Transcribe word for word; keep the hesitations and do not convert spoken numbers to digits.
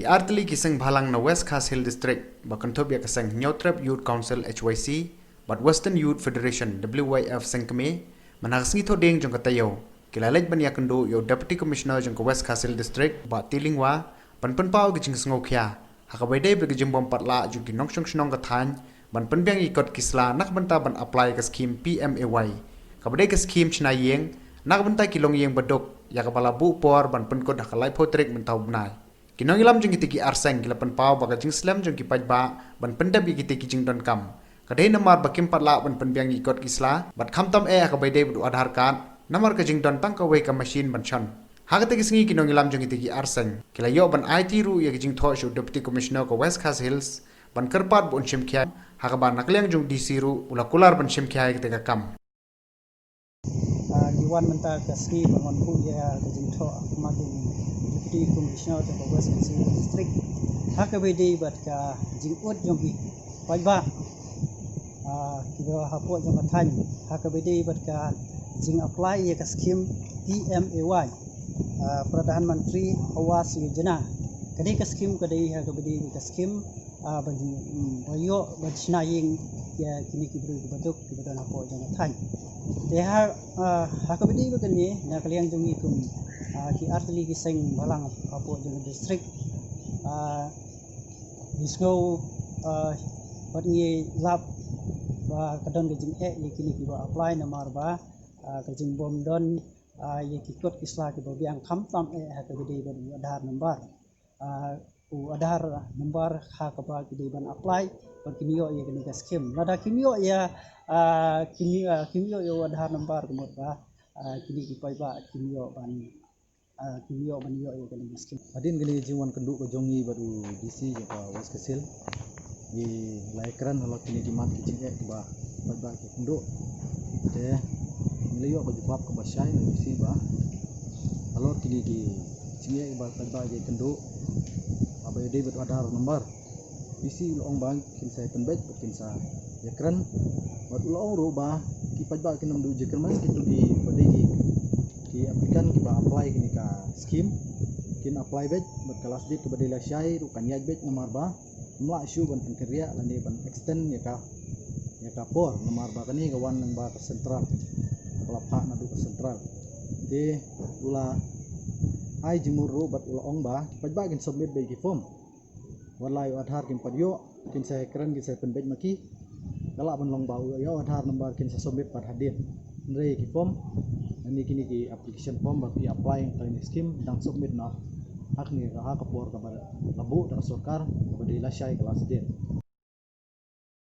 Artylli ki seng bhalang na West Khasi Hills District ba kynthup ïa ka seng Hynñiewtrep Youth Council H Y C bad Western Youth Federation W Y F seng kmie, mynta ka sngi Thohdieng jong ka taïew, ki la leit ban ïakynduh ïa u Deputy Commissioner jong ka West Khasi Hills District, Bah T Lyngwa, ban pynpaw ka jingsngewkhia ha kaba ïadei bad ka jingbym pat lah jong ki nongshong shnong ka thaiñ ban pynbiang ïa ki kot ki sla na ka bynta ban apply ka skhim P M A Y, kaba dei ka skhim shna ïing na ka bynta ki longïing baduk, ïa kaba la buh por ban pynkut ha ka laiphew tarik mynta u bnai. Ki nongïalam jong kitei ki ar seng ki la pynpaw ba ka jingslem jong ki paidbah ban pyndep ïa kitei ki jingdonkam ka dei namar ba kim pat lah ban pynbiang ïa ki kot ki sla, bad khamtam eh ha kaba ïadei bad u Aadhaar card, namar ka jingdon tang kawei ka machine ban shon. Ha katei ka sngi ki nongïalam jong kitei ki ar seng ki la ïoh ban aiti ruh ïa ka jingthoh sha u Deputy Commissioner ka West Khasi Hills ban kyrpad ba un shim khia, ha kaba na ka liang jong u D C ruh u la kular ban shim khia ïa katei ka kam. Ah, ngi wan mynta ka sngi ban wan buh ïa ka jingthoh ha khmat u Deputy Commissioner jong ka West Khasi Hills District ha kaba ïadei bad ka jingud jong ki paidbah, ah, kiba hapoh jong ka thaiñ ha kaba ïadei bad ka jing apply ïa ka skhim P M A Y, ah, Pradhan Mantri Awas Yojana. Ka dei ka skhim ka dei ha kaba ïadei bad ka skhim, ah, ban, mm, ba ïoh ban shna ïing ïa kine ki briew kiba duk kiba don hapoh jong ka thaiñ. Te ha, ah, ha kaba ïadei bad kane, na ka liang jong ngi kum, ah, ki artylli ki seng bhalang hapoh jong ka district, ah, ngi sngew, ah, bad ngi lap ba ka don ka jingeh ïa kine kiba apply namar ba, ah, ka jingbym don, ah, ïa ki kot ki sla kiba biang khamtam eh ha kaba ïadei bad u Aadhaar number. Ah, u Aadhaar number ha kaba ki dei ban apply bad kin ïoh ïa kane ka skhim. Lada kim ïoh ïa, ah, kim, ah, kim ïoh ïa u Aadhaar number ka mut ba, ah, kine ki paidbah kim ïoh ban, ah, kim ïoh ban ïoh ïa kane ka skhim. Hadien kane ka jingwan kynduh ka jong ngi bad u D C jong ka West Khasi Hills, ngi la ïakren halor kine ki mat ki jingeh kiba paidbah ki kynduh. Te ngi la ïoh ka jubab kaba shai na D C ba halor kine ki jingeh kiba paidbah ki kynduh, haba ïadei bad u Aadhaar number, D C u la ong ba kin sa pynbeit bad kin sa ïakren. Bad u la ong ruh ba ki paidbah kin ym duh jingkyrmen, kito kiba dei ki, ki applicant kiba apply kine ka skhim kin apply beit bad ka last date kaba dei lashai ruh kan ïaid beit namar ba ym lah shuh ban pynkynriah lane ban extend ïa ka, ïa ka por namar ba kane ka wan lyngba ka central, ka la phah naduh ka central. Te u la ai jingmut ruh bad u la ong ba ki paidbah kin submit beit ki form. Wat la ïa u Aadhaar kim pat ïoh, kin sa ïakren, kin sa pynbeit ma ki. Ka lah ban long ba u ïa u Aadhaar number kin sa submit pat hadien. Hynrei ki form, lane kine ki application form ba phi apply ïa kane ka skhim, dang submit noh ha kane ka, ha ka por kaba la buh da ka sorkar, kaba dei lashai ka last date.